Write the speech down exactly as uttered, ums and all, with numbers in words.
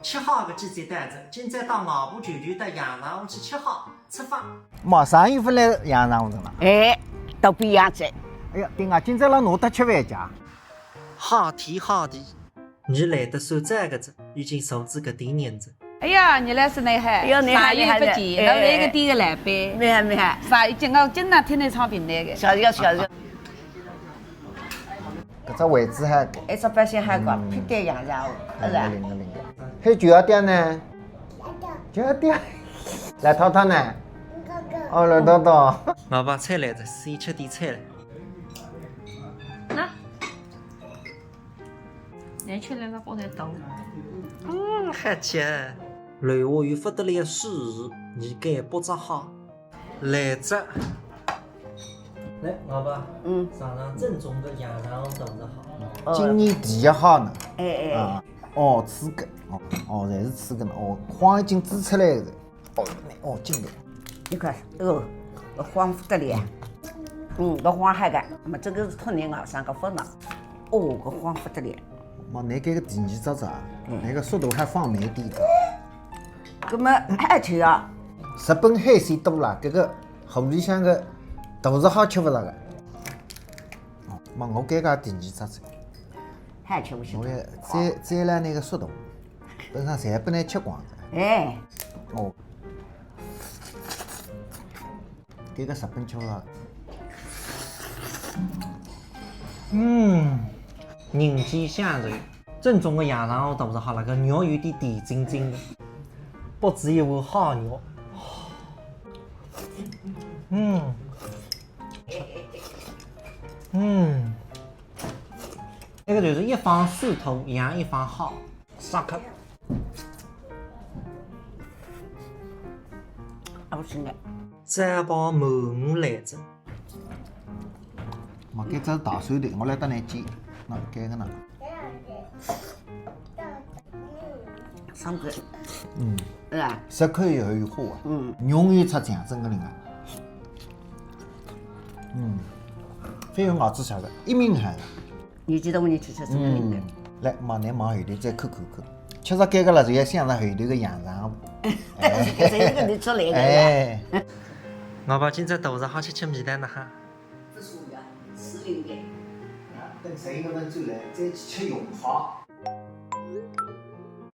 吃蟹个季节到了，今朝带外婆舅舅到阳澄湖去吃蟹，出发。妈，啥人勿来阳澄湖的嘛？哎，都不一样子。哎呀，对啊，今朝辣哪搭吃饭家？蟹天蟹地，侬来得算早个子，已经数仔搿点日子。哎呀，侬来是厉害，哎呀，厉害，啥也不见，厉害的。哎，侬来个店个老板，厉害，厉害。啥已经，我经常听侬唱评弹个。谢谢，谢谢。 搿只位置还高。一只八仙还高，嗯。配对阳澄湖，是吧？灵个，灵个，灵个。还有舅阿爹呢？舅阿爹。来，淘淘呢？哦，来，淘淘。外婆菜来了，先吃点菜了。那，侬吃了个包头大。嗯，好吃。楼下有勿得了个水池，侬该包只蟹。 来只。来，外婆，嗯。尝尝正宗的阳澄湖大闸蟹。哦。今年第一蟹呢。哎，哎。啊，哦，吃个，哦，哦，侪是吃个呢。哦，黄已经煮出来了。哦，哦，进来。侬看，哦，搿黄勿得了。嗯，搿黄海个，那么这个是托人啊，上个分了。哦，搿黄勿得了。妈，侬搿个第二只只啊，嗯。侬个速度还放慢点的。搿么还吃啊？日本海鲜多了，搿个 河里向个大闸蟹吃勿着个。哦，妈，我搿个第二只只，还吃勿消。我也再，再来那个速度，本上侪拨侬吃光了。哎。哦。搿个日本吃勿着。嗯，人间享受，正宗的阳澄湖大闸蟹，那个肉有点甜津津的，剥仔一碗蟹肉。 嗯。嗯。搿个就是一方水土养一方蟹，杀客。啊，勿行个。再包满五来着。妈，搿只大蒜的，我来搭侬煎，那搿个呢？ 上嘴。嗯。是吧？入口以后有化啊。嗯。容易出酱，真个灵啊。嗯。非有牙齿下个，一抿还。年纪大，我年纪吃真个灵个。嗯。来，妈，侬往后头再看看看。吃着搿个了，就要想着后头个阳澄湖。哎，搿是一个头出来个呀。哎。外婆，今朝大闸蟹吃吃味道哪哈？勿错呀，是灵个。啊，等十一月份转来，再去吃龙虾。